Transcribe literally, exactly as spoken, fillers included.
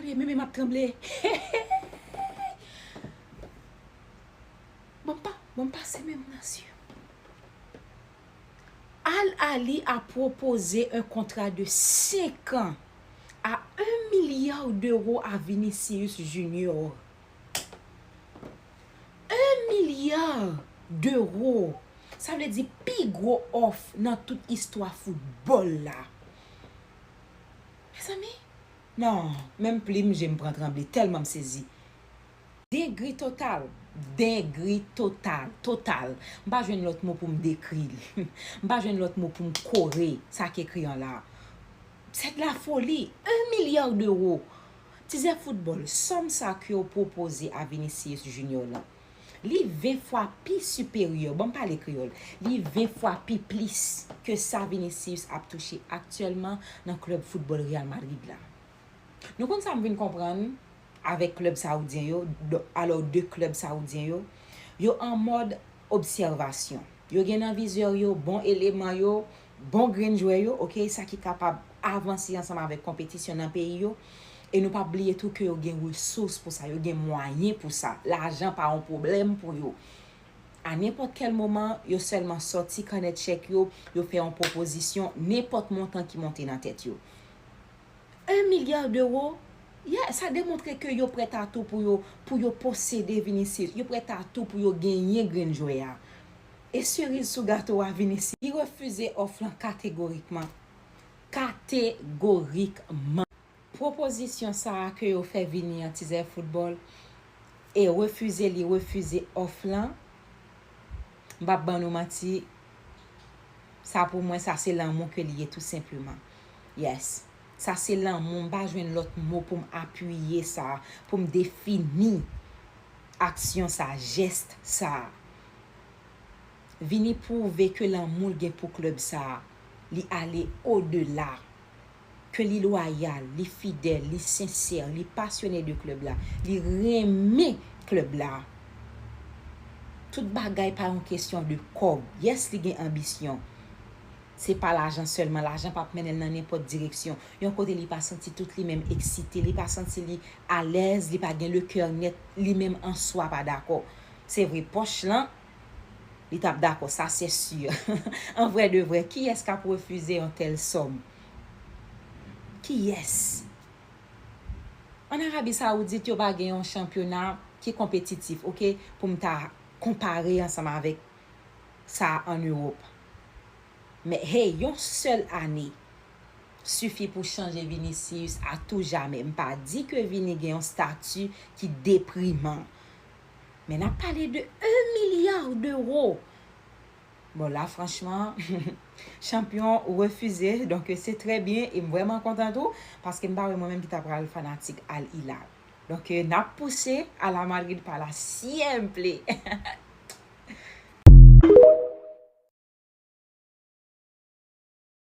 Men, men m ap tranble. Bon, m pa, bon, m pase men m nan zye. Al Ahly a pwopoze yon kontra de senk an a un milliard d'euros à Vinicius Junior. Un milliard d'euros. Sa vle di pi gwo òf nan tout istwa foutbòl la. Mezanmi, non, menm plim je m pran tranble tèlman m sezi. Dengri total. Dengri total. Total. M pa jwenn lòt mo pou m dekri l. M pa jwenn lòt mo pou m kore sa k ekri an la. C'est de la folie. Un milliard d'euros. Tizè foutbòl, sòm sa ke yo pwopoze a Vinicius Junior lan, li ven fwa pi siperyè, bon, m pale kreyòl, li ven fwa pi plis ke sa Vinicius ap touche aktyèlman nan klèb foutbòl Real Madrid la. Nou konn sa m vin konprann avèk klèb saoudyen yo, do- alò de klèb saoudyen yo, yo an mòd obsèvasyon. Yo gen nan vizè yo bon eleman yo, bon grenn jwè yo, oke, sa ki kapab avanse ansanm avèk konpetisyon nan peyi yo. E nou p ap bliye tou ke yo gen resous pou sa, yo gen mwayen pou sa. Lajan pa yon pwoblèm pou yo. A nenpòt kèl moman, yo sèlman sòti kanè chèk yo, yo fè yon pwopozisyon, nenpòt montan ki monte nan tèt yo. Un milliard d'euros, yeah, sa demontre ke yo prèt a tou pou yo, pou yo posede Vinicius, yo prèt a tou pou yo genyen grenn jwè a. E seriz sou gato a, Vinicius, li refize òf lan kategorikman. Kategorikman. Pwopozisyon sa a ke yo fè vini an Tizè Foutbòl e refize, li refize òf lan, m p ap ban nou manti, sa pou mwen, sa se lanmou ke li ye, tou senpleman. Yes. Sa se lanmou, m pa jwenn lòt mo pou m apiye sa, pou m defini aksyon sa, jès sa. Vini pwouve ke lanmou l gen pou klèb sa, li ale odela. Ke li lwayal, li fidèl, li sensè, li pasyone de klèb la, li renmen klèb la. Tout bagay pa yon kesyon de kòb. Yes, li gen anbisyon. Se pa lajan sèlman, lajan p ap mennen l nan nenpòt direksyon. Yon kote li pa santi tout li menm eksite, li pa santi li alèz, li pa gen le cœur net, li menm an swa pa dakò. Se vre, pòch lan, li t ap dakò, sa se si. An vrè de vrè, kiyès k ap refize yon tèl sòm? Kiyès? Ann Arabi Sawoudit, yo pa gen yon chanpyona ki konpetitif, oke, pou m ta konpare ansanm avèk sa ann Ewòp. Men, hey, yon sèl ane sifi pou chanje Vinicius a tou jamè. M pa di ke Vini gen yon stati ki depriman. Men n ap pale de un milliard d'euros. Bon, la, franchman, chanpyon refize. Donk, se trè byen e m vrèman kontan tou, paske m pa wè mwen menm ki ta pral fanatik Al Hilal. Donk, n ap pouse, a la Madrid pa la siempre.